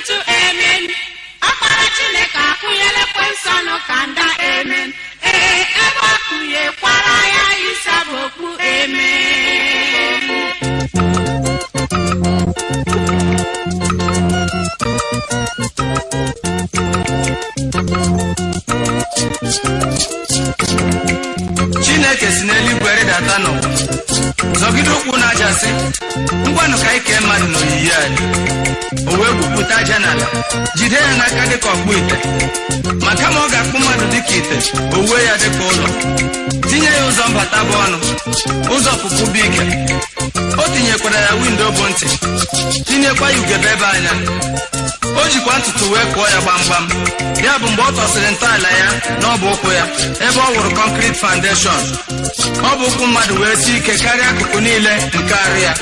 n'ikutu, amen. Ọkpara Chineke akụnyela ekwensu ọnụ ka nda, amen. Ee, ebe ọ kụnyekwara ya isa bụ okpu, amen. Chineke si n'eluigwe rịdata n'ụwa, zọgide ụkwụ n'aja, sị, "Ngwanụ, ka anyị kee mmadụ n'oyiyi anyị." O wee gwupụta aja n'ala, jide ya n'aka dịka ọkpụ ite. Ma kama ọ ga-akpụ mmadụ dịka ite, o wuo ya dịka ụlọ, tinye ya ụzọ mbata bụ ọnụ, ụzọ ọpụpụ bụ ike. O tinyekwara ya window bụ ntị, tinyekwa ya ugebe ebe anya. O jikwa ntutu wee kụọ ya gbamgbam. Ya bụ, mgbe ọ tọsịrị ntọala ya n'ọbụ ụkwụ ya, ebe ọ wụrụ concrete foundation, ọ bụ ụkwụ mmadụ wee sie ike karịa akụkụ niile nke arụ ya,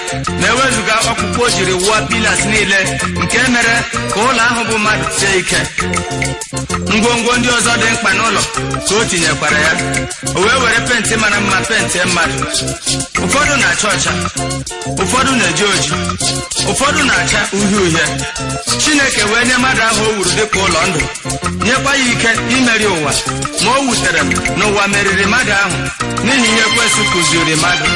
ma ewezụga ọkpụkpụ o jiri wụọ pillars niile nke mere ka ụlọ ahụ bụ mmadụ sie ike. Ngwongwo ndị ọzọ dị mkpa n'ụlọ ka o tinyekwara ya. O wee were penti mara mma pentie mmadụ. Ụfọdụ na-acha ọcha, ụfọdụ na-eji oji, ụfọdụ na-acha uhie uhie. Chineke wee nye mmadụ ahụ o wuru dịka ụlọ ndụ, nyekwa ya ike imeri ụwa. Ma o wutere m na ụwa meriri mmadụ ahụ n'ihi ihe ekwensụ kụziri mmadụ.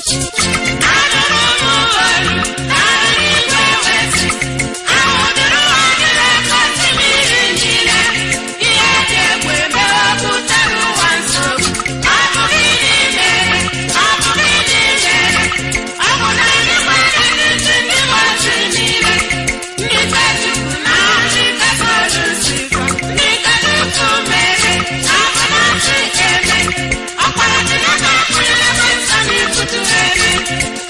Anụrụ m olu karịrị igwe wesị, ahụdụrụ adịrị oke osimiri niile. Ihe dị egwu emewepụtara ụwa nsogbu. Ọ bụ gịnị mere? Ọ bụ gịnị mere? Ọ bụ na ndị kwere n'isi ndị mmadụ niile, ndị Chukwu na ndị Katọlik, ndị Katọlik mere abụnachi eme. Ọkpara Chineke akụnyere ekwensu n'ikutu, eme.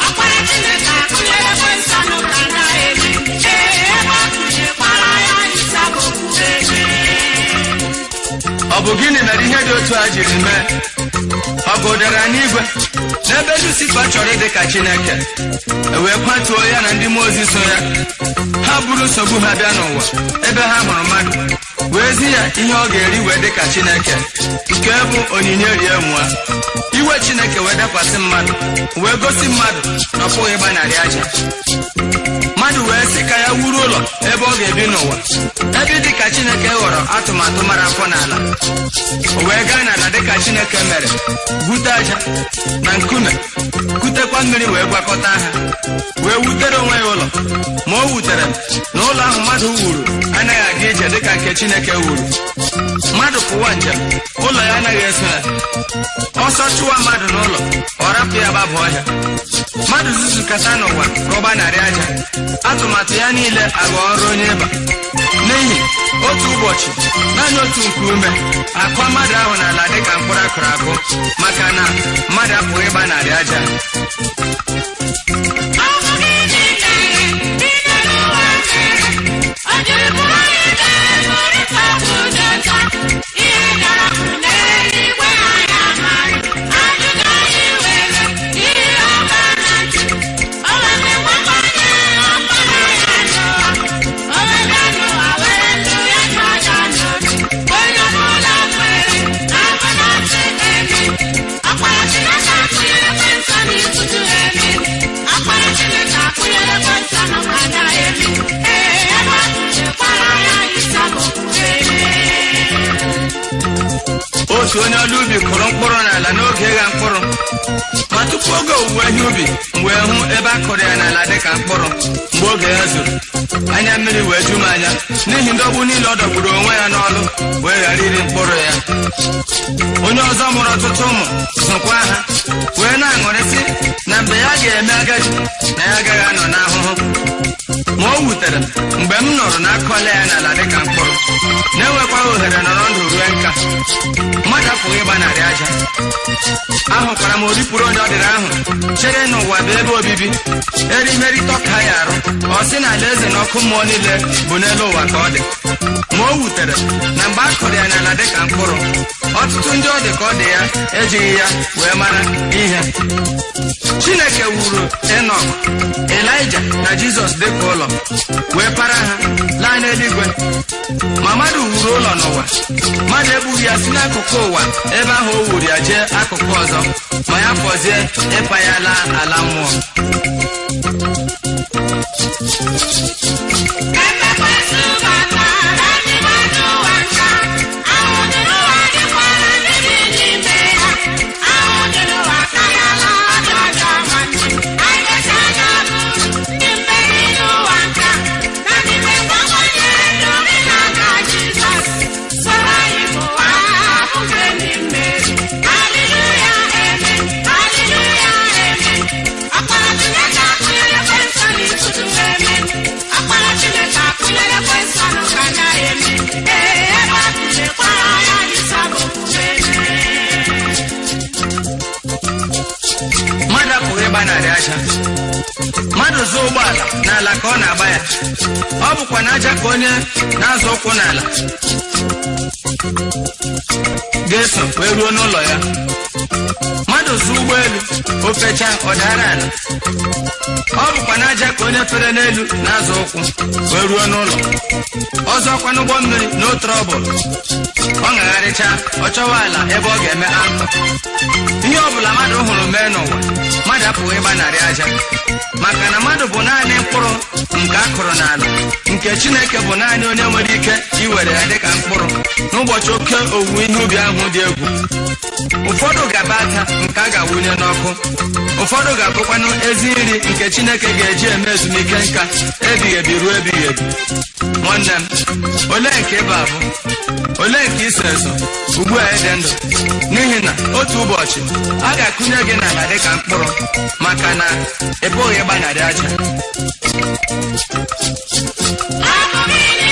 Ọkpara Chineke akụnyere ekwensu n'ụka na eme. Ee, ebe ọ kụnyekwara ya isa bụ okwu, eme. Ọ bụ gịnị mere ihe dị otu a jiri mee? Ọgụ dara n'igwe n'ebe Lucifa chọrọ ịdị ka Chineke. E wee kwatuo ya na ndị mmụọ ozi so ya. Ha buru nsogbu ha bịa n'ụwa ebe ha hụrụ mmadụ, wee zi ya ihe ọ ga-eri wee dị ka Chineke, nke bụ onyinye rie nwa. Iwe Chineke wee dakwasị mmadụ, wee gosi mmadụ na ọ pụghị ịgbanarị aja. Mmadụ wee sị ka ya wuru ụlọ ebe ọ ga-ebi n'ụwa, ebe dị ka Chineke ghọrọ atụmatụ mara afọ n'ala. O wee gaa n'ala dịka Chineke mere, gwute aja na nkume, kutekwa mmiri, wee gwakọta ha, wee wutere onwe ya ụlọ. Ma o wutere m na ụlọ ahụ mmadụ wuru anaghị aga ije dịka nke Chineke wuru. Mmadụ pụwa njem, ụlọ ya anaghị eso ya. Ọsọ chụwa mmadụ n'ụlọ, ọ rapụ ya gbaba ọhịa. Mmadụ zuzukata n'ụwa ka ọ gbanarị aja, atụmatụ ya niile aghọọ ọrụ onye ịba, n'ihi otu ụbọchị, naanị otu nkuume, akụọ mmadụ ahụ n'ala dịka mkpụrụ akụrụ akụ, maka na mmadụ apụghị ịgbanarị aja. Ọ bụ gịnị mere ide n'ụwa mere o jiri bụrụ anyị ga-eburịta okwu dị ọcha? Ihe dara bụ n'eluigwe anyị amaghị. Ajụjụ anyị nwere ihe ọka na ntị. O were nwakwanye ọkpara ya n'ụwa, o were n'ụwa were ndụ ya chụọ aja n'obi. Onye ọbụla kwere na abụnachi, eme. Ọkpara Chineke akụnyere ekwensu n'ikutu, eme. Ọkpara Chineke akụnyere ekwensu n'ụka na eme. Ee, ebe ọ kụnyekwara ya isa bụ eme. Otu onye ọrụ ubi kụrụ mkpụrụ n'ala n'oge ịgha mkpụrụ. Ma tupu oge owuwe ihe ubi, m wee hụ ebe a kụrụ ya n'ala dịka mkpụrụ. Mgbe oge ya zuru, anya mmiri wee ju m anya n'ihi ndọgbu niile ọ dọgburu onwe ya n'ọlụ wee ghara iri mkpụrụ ya. Onye ọzọ mụrụ ọtụtụ ụmụ, zụkwa ha, wee na-aṅụrịsị na mgbe ya ga-eme agadi na ya agaghị anọ n'ahụhụ. Ma o wutere m mgbe m nụrụ na akụọla ya n'ala dịka mkpụrụ, na-enwekwaghị ohere nọrọ ndụ rue nka. Mmadụ apụghị ịgbanarị aja. Ahụkwara m oripụrụ onye ọ dịrị ahụ chere n'ụwa bụ ebe obibi erimeri tọka ya arụ. Ọ sị na alaeze na ọkụ mmụọ niile bụ n'elu ụwa ka ọ dị. Ma o wutere na mgbe a kụrụ ya n'ala dịka mkpụrụ, Ọtụtụ ndị ọ dị ka ọ dị ya ejighị ya wee mara ihe. Chineke wuru Enọk, Elija na Jizọs dịka ụlọ, wee para ha laa n'eluigwe. Ma mmadụ wuru ụlọ n'ụwa, mmadụ egbughị ya si n'akụkụ ụwa ebe ahụ o wuru ya jee akụkụ ọzọ, ma ya fọzie ịpa ya laa ala mmụọ. Mmadụ apụghị ịgbanarị aja. Mmadụ zụọ ụgbọala, n'ala ka ọ na-agba ya. Ọ bụkwa na aja ka onye na-azọ ụkwụ n'ala ga-eso wee ruo n'ụlọ ya. Mmadụ zụọ ụgbọelu, o fechaa, ọ dara ala. Ọ bụkwa na aja ka onye fere n'elu na-azọ ụkwụ wee ruo n'ụlọ. Ọzọkwa, n'ụgbọ mmiri, no trouble. Ọ ṅagharịcha, ọ chọwa ala ebe ọ ga-eme anchor. Ihe ọ bụla mmadụ hụrụ mee n'ụwa, mmadụ apụghị ịgbanarị aja, maka na mmadụ bụ naanị mkpụrụ nke a kụrụ n'ala, nke Chineke bụ naanị onye nwere ike iwere ya dịka mkpụrụ n'ụbọchị oke owuwe ihe ubi ahụ dị egwu. Ụfọdụ ga-aba ata nke a ga-awụnye n'ọkụ, ụfọdụ ga-abụkwanụ ezi nri nke Chineke ga-eji eme ezumike nka ebighị ebi ruo ebighị ebi. Nwanne m, olee nke ịba abụ? Olee nke iso eso ugbu a ịdị ndụ? N'ihi na otu ụbọchị a ga-akụnye gị n'ala dịka mkpụrụ, maka na ị pụghị ịgbanarị aja. Ọ bụ gịnị?